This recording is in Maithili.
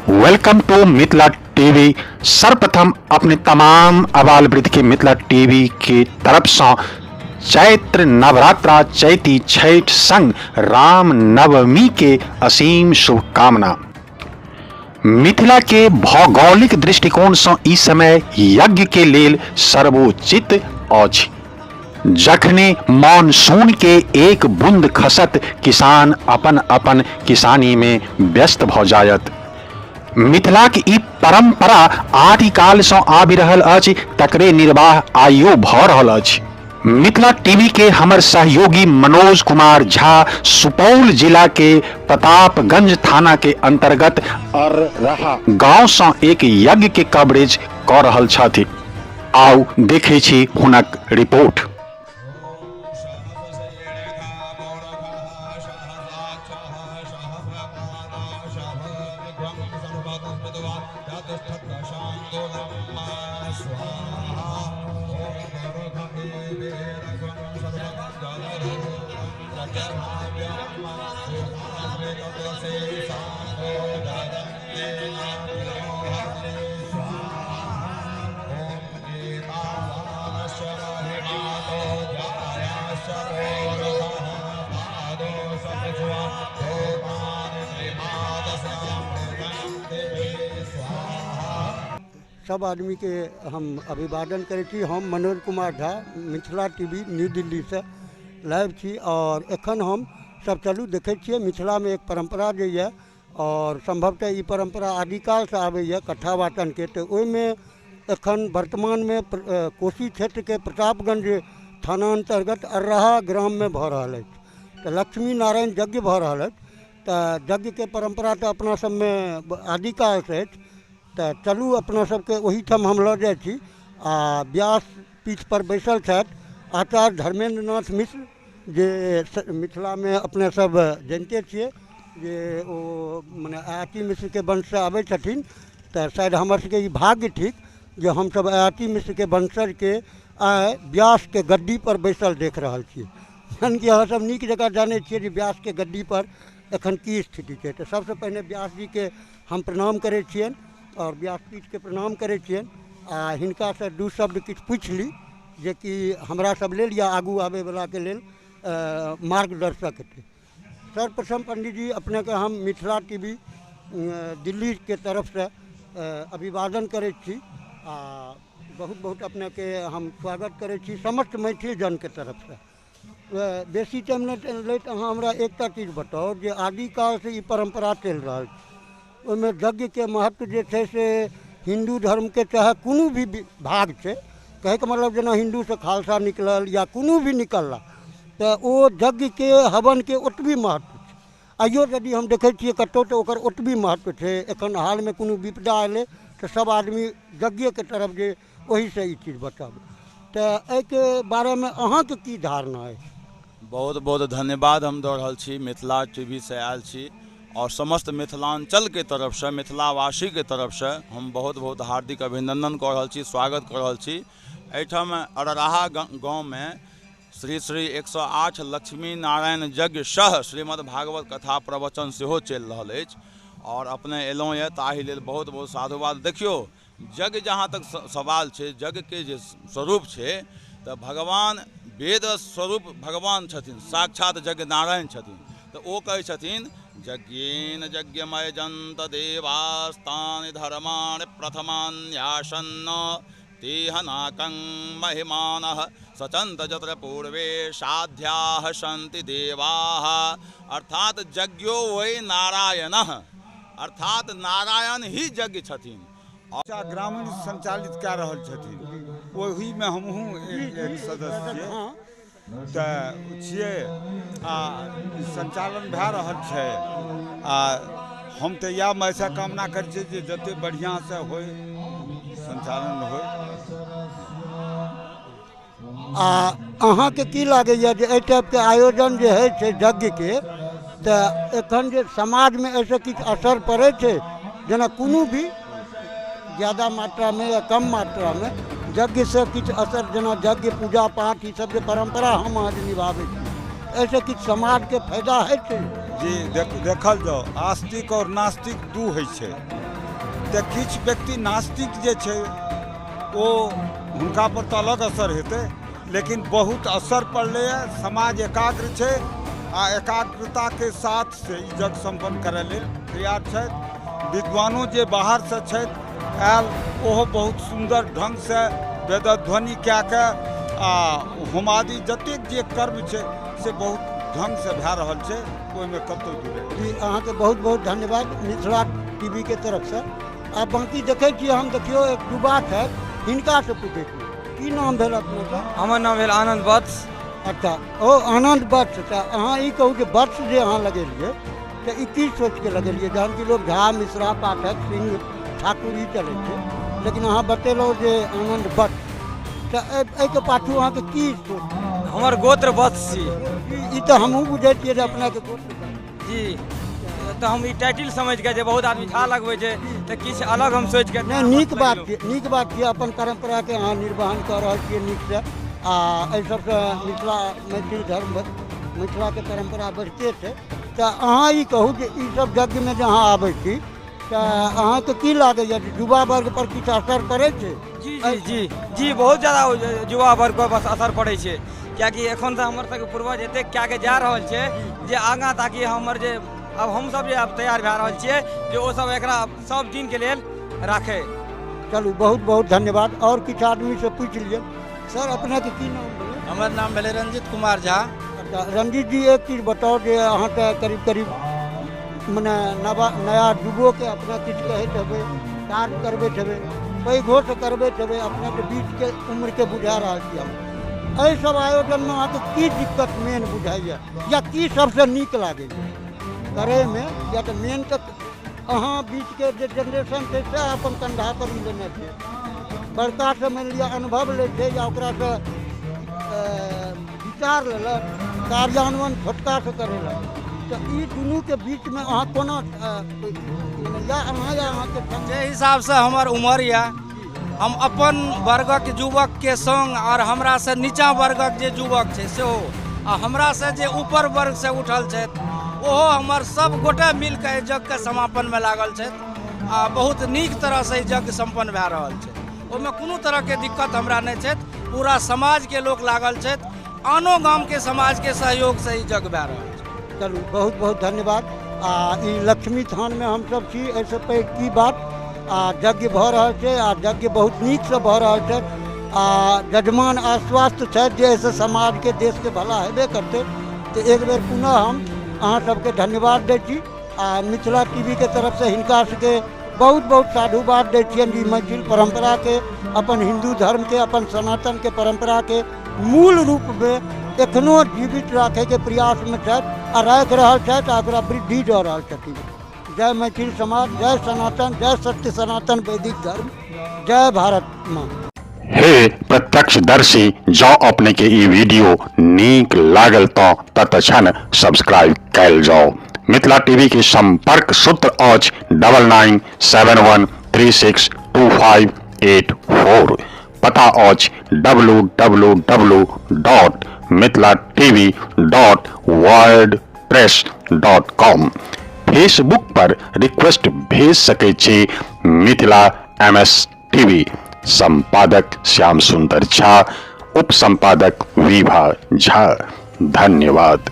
Welcome to Mithila TV. सर्वप्रथम अपने तमाम आबाल वृद्ध के मिथिला टीवी के तरफ से चैत्र नवरात्रा चैती छठ संग राम नवमी के असीम शुभकामना। मिथिला के भौगोलिक दृष्टिकोण से ई समय यज्ञ के लेल सर्वोचित अछि। जखने मानसून के एक बूंद खसत, किसान अपन अपन किसानी में व्यस्त भ जायत। मिथिलाक ई परंपरा आदिकाल सँ आबि रहल अछि, तकरे निर्वाह आइयो भ रहल अछि। मिथिला टीवी के हमर सहयोगी मनोज कुमार झा सुपौल जिला के प्रतापगंज थाना के अंतर्गत अररहा गांव सँ एक यज्ञ के कवरेज क रहल छथि। आउ देखै छी हुनक रिपोर्ट। सब आदमीके हम अभिवादन करै छी। हम मनोज कुमार झा, मिथिला टीवी न्यू दिल्लीसँ लाइव छी आओर एखन हम सब चलू देखै छियै मिथिलामे एक परम्परा जे यऽ आओर सम्भवतः ई परम्परा आदिकालसँ आबैए कथा वाचनके, तऽ ओहिमे एखन वर्तमानमे कोशी क्षेत्रके प्रतापगञ्ज थाना अन्तर्गत अररहा ग्राममे भऽ रहल अछि, तऽ लक्ष्मी नारायण यज्ञ भऽ रहल अछि। तऽ यज्ञके परम्परा तऽ अपना सबमे आदिकालसँ अछि, तऽ चलू अपना सबके ओहिठाम हम लऽ जाइ छी। आ व्यास पीठपर बैसल छथि आचार्य धर्मेन्द्र नाथ मिश्र, जे मिथिलामे अपने सब जनिते छियै जे ओ मने अयाची मिश्रके वंशसँ आबै छथिन। तऽ शायद हमर सबके ई भाग्य थिक जे हमसब अयाची मिश्रके वंशजके आइ व्यासके गद्दीपर बैसल देख रहल छी। जहन कि अहाँसब नीक जकाँ जानै छियै जे व्यासके गद्दीपर एखन की स्थिति छै। तऽ सबसँ पहिने व्यासजीके हम प्रणाम करै छियनि आओर व्यासपीठके प्रणाम करै छियनि आ हिनकासँ दू शब्द किछु पुछि ली जेकि हमरा सब लेल या आगू आबैवलाके लेल मार्गदर्शक हेतै। सर्वप्रथम पंडीजी अपनेके हम मिथिला टी वी दिल्लीके तरफसँ अभिवादन करै छी आ बहुत बहुत अपनेके हम स्वागत करै छी समस्त मैथिल जनके तरफसँ। बेसी टाइम नहि लैत अहाँ हमरा एकटा चीज बताउ जे आदिकालसँ ई परम्परा चलि रहल छै, ओहिमे यज्ञके महत्व जे छै से हिन्दू धर्मके चाहे कोनो भी भाग छै, कहैके मतलब जेना हिन्दूसँ खालसा निकलल या कोनो भी निकलला तऽ ओ यज्ञके हवनके ओतबी महत्व छै। आइयो यदि हम देखै छियै कतहु तऽ ओकर ओतबी महत्व छै। एखन हालमे कोनो विपदा एलै तऽ सब आदमी यज्ञेके तरफ जे ओहिसँ ई चीज बचब, तऽ एहिके बारेमे अहाँके की धारणा अछि? बहुत बहुत धन्यवाद हम दऽ रहल छी। मिथिला टी वी सँ आयल छी आओर समस्त मिथिलाञ्चलके तरफसँ, मिथिलावासीके तरफसँ हम बहुत बहुत हार्दिक अभिनन्दन कऽ रहल छी, स्वागत कऽ रहल छी। एहिठाम अरराहा गाँवमे श्री श्री 108 लक्ष्मी नारायण यज्ञ सह श्रीमद् भागवत कथा प्रवचन सेहो चलि रहल अछि आओर अपने एलहुँ यऽ ताहि लेल बहुत बहुत साधुवाद। देखियौ, यज्ञ जहाँ तक सवाल छै, यज्ञके जे स्वरूप छै तऽ भगवान वेद स्वरूप भगवान छथिन, साक्षात यज्ञ नारायण छथिन। तऽ ओ कहै छथिन यज्ञेन यज्ञमय जन्त देवास्तानि धर्माणि प्रथमान्यासन्न तेहनाकं महिमानः सचन्त यत्र पूर्वे साध्याः सन्ति देवाः। अर्थात यज्ञो वै नारायणः, अर्थात नारायण ही यज्ञ छथिन। अच्छा ग्रामीण संचालित कए रहल छथिन, ओहिमे हमहूँ एक सदस्य छियै, तऽ छियै आ संचालन भए रहल छै। आ हम तऽ इएह ऐसा कामना करै छियै जे जतेक बढ़िआँसँ होइ संचालन होइ। आ अहाँके की लागैए जे एहि टाइपके आयोजन जे होइ छै यज्ञके, तऽ एखन जे समाजमे एहिसँ किछु असर पड़ै छै? जेना कोनो भी ज्यादा मात्रामे या कम मात्रामे यज्ञसँ किछु असर, जेना यज्ञ पूजा पाठ ई सब जे परम्परा हम अहाँ जे निभाबै छी, एहिसँ किछु समाजके फायदा होइ छै? जी, देखल जाउ, आस्तिक आओर नास्तिक दू होइ छै। तऽ किछु व्यक्ति नास्तिक जे छै ओ हुनका पर तऽ अलग असर हेतै, लेकिन बहुत असर पड़लैए। समाज एकाग्र छै आ एकाग्रताके साथ से ई यज्ञ सम्पन्न करै लेल तैयार छथि। विद्वानो जे बाहरसँ छथि आयल, ओहो बहुत सुन्दर ढङ्गसँ वेदध्वनि कए कऽ आ होमादि जतेक जे कर्म छै से बहुत ढङ्गसँ भए रहल छै, ओहिमे कतहु दूर। जी, अहाँके बहुत बहुत धन्यवाद मिथिला टीवीके तरफसँ। आ बाँकी देखै छियै हम, देखियौ एक युवा छथि, हिनकासँ पूछै छियै। की नाम भेल अपनेके? हमर नाम भेल आनन्द वत्स। अच्छा, ओ आनन्द वत्स, तऽ अहाँ ई कहू जे वत्स जे अहाँ लगेलियै तऽ ई की सोचिके लगेलियै? जहन कि लोक झा, मिश्रा, पाठक, सिंह, ठाकुर ई चलै छै, लेकिन अहाँ बतेलहुँ जे आनन्द वत्स, तऽ एहिके पाछू अहाँके की सोच? हमर गोत्र वत्स छी। ई तऽ हमहूँ बुझै छियै जे अपनेके गोत्र। जी, तऽ हम ई टाइटिल समझिके जे बहुत आदमी झा लगबै छै, तऽ किछु अलग हम सोचिके। नहि, नीक बात छियै, नीक बात छियै। अपन परम्पराके अहाँ निर्वहन कऽ रहल छियै नीकसँ, आ एहि सबसँ मिथिला मैथिल धर्म मिथिलाके परम्परा बढ़िते छै। तऽ अहाँ ई कहू जे ई सब यज्ञमे जे अहाँ आबै छी तऽ अहाँके की लागैए जे युवा वर्ग पर किछु असर पड़ै छै? जी जी जी जी, बहुत ज्यादा युवा वर्ग पर बस असर पड़ै छै, कियाकि एखन तऽ हमर सबके पूर्वज एतेक कए के जा रहल छै जे आगाँ ताकि हमर जे आब हमसब जे आब तैयार भए रहल छियै जे ओ सब एकरा सब दिनके लेल राखै। चलू, बहुत बहुत धन्यवाद। आओर किछु आदमीसँ पूछि लिअ। सर, अपनेके की नाम भेलै? हमर नाम भेलै रंजित कुमार झा। अच्छा रंजित जी, एक चीज बताउ जे अहाँ तऽ करीब करीब मने नवा नया युगोके अपना किछु कहैत हेबै, कार्य करबैत हेबै, पैघोसँ करबैत हेबै, अपनेके बीचके उम्रके बुझा रहल छी हम। एहि सब आयोजनमे अहाँके की दिक्कत मेन बुझाइए या की सबसँ नीक लागैए करैमे? या तऽ मेन तऽ अहाँ बीचके जे जेनरेशन छै से अपन कन्धा पर ई लेने छै, बड़कासँ मानि लिअ अनुभव लै छै या ओकरासँ विचार लेलक, कार्यान्वयन छोटकासँ करेलक, तऽ ई दुनूके बीचमे अहाँ कोना या अहाँ या अहाँके संग? जे हिसाबसँ हमर उमर यऽ, हम अपन वर्गक युवकके संग आओर हमरासँ नीचाँ वर्गक जे युवक छै सेहो आ हमरासँ जे ऊपर वर्गसँ उठल छथि ओहो, हमर सब गोटे मिलके एहि यज्ञके समापनमे लागल छथि आ बहुत नीक तरहसँ ई यज्ञ सम्पन्न भए रहल छै। ओहिमे कोनो तरहके दिक्कत हमरा नहि छथि। पूरा समाजके लोक लागल छथि, आनो गामके समाजके सहयोगसँ ई यज्ञ भए रहल छै। चलू, बहुत बहुत धन्यवाद। आ ई लक्ष्मी थानमे हमसभ छी, एहिसँ पैघ की बात? आ यज्ञ भऽ रहल छै आ यज्ञ बहुत नीकसँ भऽ रहल छै आ यजमान आश्वस्त छथि जे एहिसँ समाजके देशके भला हेबे करतै। तऽ एक बेर पुनः हम अहाँ सबके धन्यवाद दै छी आ मिथिला टीवीके तरफसँ हिनका सबके बहुत बहुत साधुवाद दै छियनि जे ई मैथिल परम्पराके, अपन हिन्दू धर्मके, अपन सनातनके परम्पराके मूल रूपमे एखनो जीवित राखैके प्रयासमे छथि आ राखि रहल छथि आ ओकरा वृद्धि दऽ रहल छथिन। जय मैथिल समाज, जय सनातन, जय सत्य सनातन वैदिक धर्म, जय भारत माँ। हे प्रत्यक्षदर्शी, जँ अपने के ई वीडियो नीक लागल तऽ तत्क्षण सब्सक्राइब कयल जाउ। मिथिला टीवी के संपर्क सूत्र अछि 9971362584। पता अछि www.mithilatv.wordpress.com। Facebook पर रिक्वेस्ट भेज सकै छी मिथिला एम एस टीवी। संपादक श्याम सुंदर झा, उप संपादक विभा झा। धन्यवाद।